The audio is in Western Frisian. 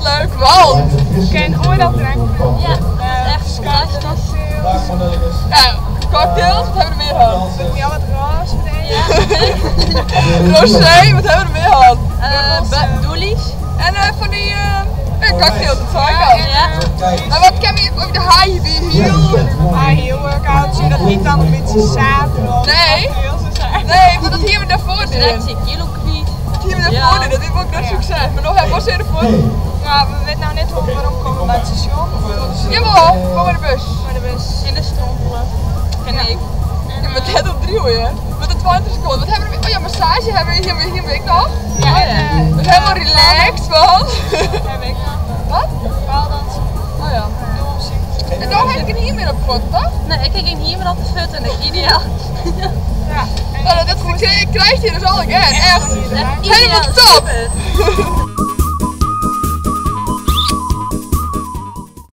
leuk, want... Kin oeral drank Ja, dat is echt fantastisch. Ja, cocktails, wat hawwe we der mear hân? Ja, wat roze Ja. Rosé, wat hawwe we der mear hân? Doelies. En fan dy cocktails, dat sei ik al. Ja. Mar wat kin my, de high heel... High heel workout, dat giet dan in bytsje saterop. Nee. Nee, want dat hiene we dêrfoar dien. Direkt kilo kwyt. Dat hiene we dêrfoar dien, dat wie wol grut sukses. Mar no ha we wol derfoar. Ja, we witte no net hoe we werom komme by it stasjon. Jawel, kom mei de bus. Mei de bus. In de strompelen. Ken ik. Ja, maar dat op drie hoor. Met de 20 seconden. Wat hawwe we? Oh ja, massage hawwe we hiene we ek noch. Ja, en, Dus hielendal relaxed fan. Haw ik noch. Wat? Paaldansen. Oh ja. En dan ha ik gjin hier mear op fuotten, toch? Nee, ik ha gjin hier mear op de fuotten. Ideaal. Ja. Nou, dat krijgt hier dus allegear. Echt. Echt Helemaal ideaal. top. Super.